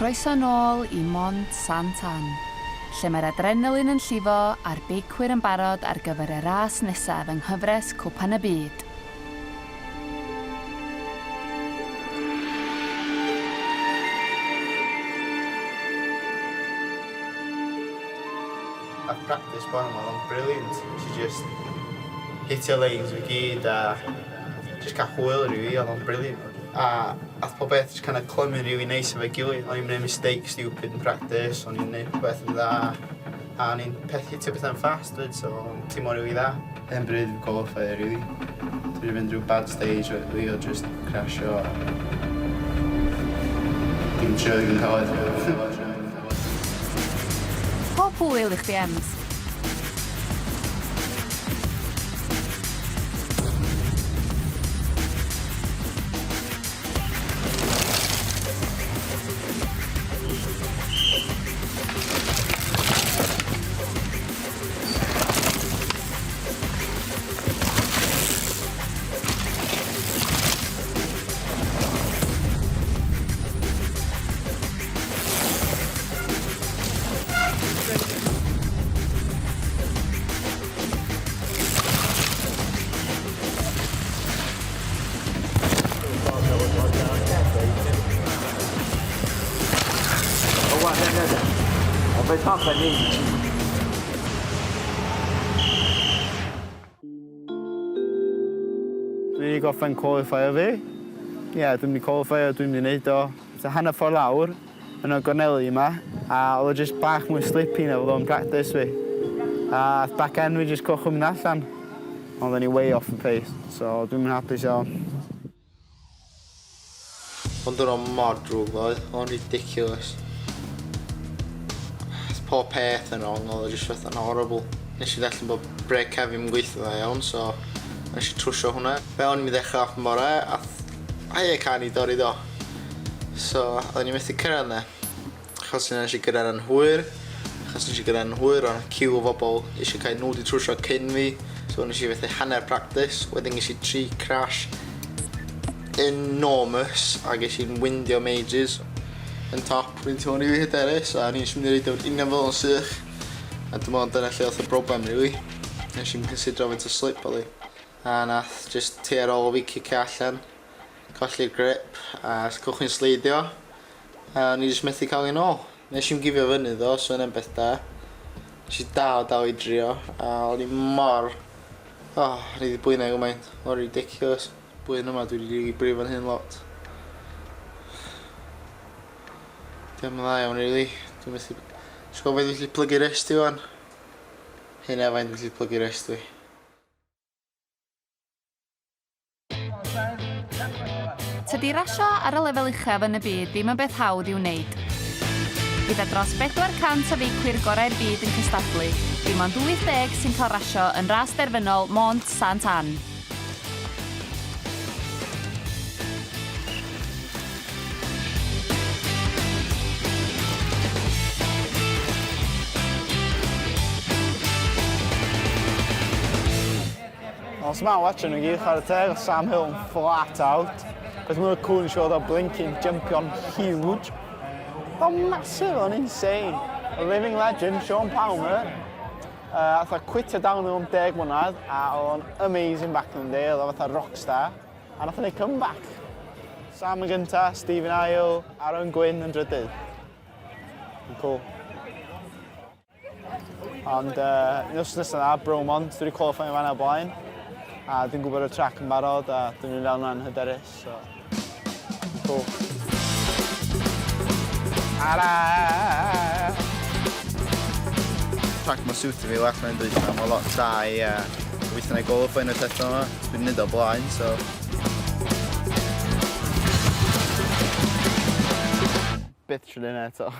Croeso nôl i Mont Saint Anne, lle mae'r adrenalin yn llifo a'r beicwyr yn barod ar gyfer y ras nesaf yng nghyfres Cwpan y Byd. Ath practice bore 'ma, oedd o'n brilliant. Nes i just hitio lanes fi gyd a just cael hwyl rili, oedd o'n brilliant. A ath pob beth just kind of clymu'n rili neis efo'i gilydd. O'n i'm yn neud mistakes stupid yn practice, o'n i'n neud popeth yn dda. A o'n i'n peth hitio pethau'n fast 'fyd, so o'n teimlo rili dda. Hen bryd i fi qualifio rili. Dwi 'di mynd drwy bad stage fi o just crasio a dim trio ddigon caled. Pob hwyl i chdi Ems. Dwi 'di gorffen qualifier fi. Ie, dwi'n mynd i qualifier, dwi'n mynd i neud o. Tua hanner ffordd lawr yn y gorneli yma, a oedd o jyst bach mwy slippy na oedd o'n practice fi. A ath back end fi jyst cychwyn mynd allan. Oedden ni way off the pace, so dwi'm yn hapus iawn. Ond oedd o mor drwg ddoe, oedd o'n ridiculous. Ath pob peth yn wrong, oedd o jyst fatha'n horrible. Nes i ddeall bod brake cefn fi'm yn gweithio dda iawn, so nes i trwsio hwnna. Fe o'n i'n mynd i ddechrau off yn bore, ath air can i dorri do. So, oedden ni methu cyrraedd yna. Achos nes i gyrraedd yn hwyr, achos nes i gyrraedd yn hwyr, oedd 'na ciw o bobl eisiau cael nhw 'di trwsio cyn fi, so nes i fethu hanner practice, wedyn ges i tri crash enormous a ges i'n windio am ages. Yn top, fi'n teimlo'n rili hyderus a o'n i'n jyst mynd i reid o'n union fel o'n sych a dwi'n meddwl dyna lle oedd y broblem rili. Nes i'm considero faint o slip oedd hi. A nath jyst tear ôl fi cicio allan, colli'r grip a cychwyn sleidio. A o'n i jyst methu cael hi nôl. Nes i'm gifio fyny ddo, so hynna'n beth da. Nes i dal dal i drio, a o'n i mor... Oh, o'n i 'di blino gymaint. Mor ridiculous. Blwyddyn yma dwi 'di rili brifo'n hun lot. Dio'm yn dda iawn rili. Dwi'n methu... Ti'n gwybod faint dwi'n gallu plygu wrist i wan? Hynna faint dwi'n gallu plygu wrist fi. Tydi rasio ar y lefel uchaf yn y byd ddim yn beth hawdd i'w wneud. Gyda dros 400 o feicwyr gorau'r byd yn cystadlu, dim ond 80 sy'n cael rasio yn ras derfynol Mont Saint Anne. Os ma watch nhw gyd, chwarae teg, oedd Sam Hill yn flat out. Peth mwy cool nes i weld o blinking, jumpio'n huge. O'n massive, o'n insane. A living legend, Sean Palmer. Ath o quitio downhill am 10 mlynedd, a oedd o'n amazing back in the day, oedd o fatha rockstar. A nath o neud comeback. Sam yn gynta, Stephen ail, Aaron Gwyn yn drydydd. Yn cool. Ond uh, nos nesaf na, Bromont, dwi wedi qualify yn fanna o blaen. A dwi'n gwybod y track yn barod a dwi'n mynd fewn yna'n hyderus. So, cool. Ara! Track mae'n suit fi well na'n dweud mae lot llai a gobeithio na i qualify yn y eto yma. Dwi'n mynd o blaen, so... Byth trwy hynna eto.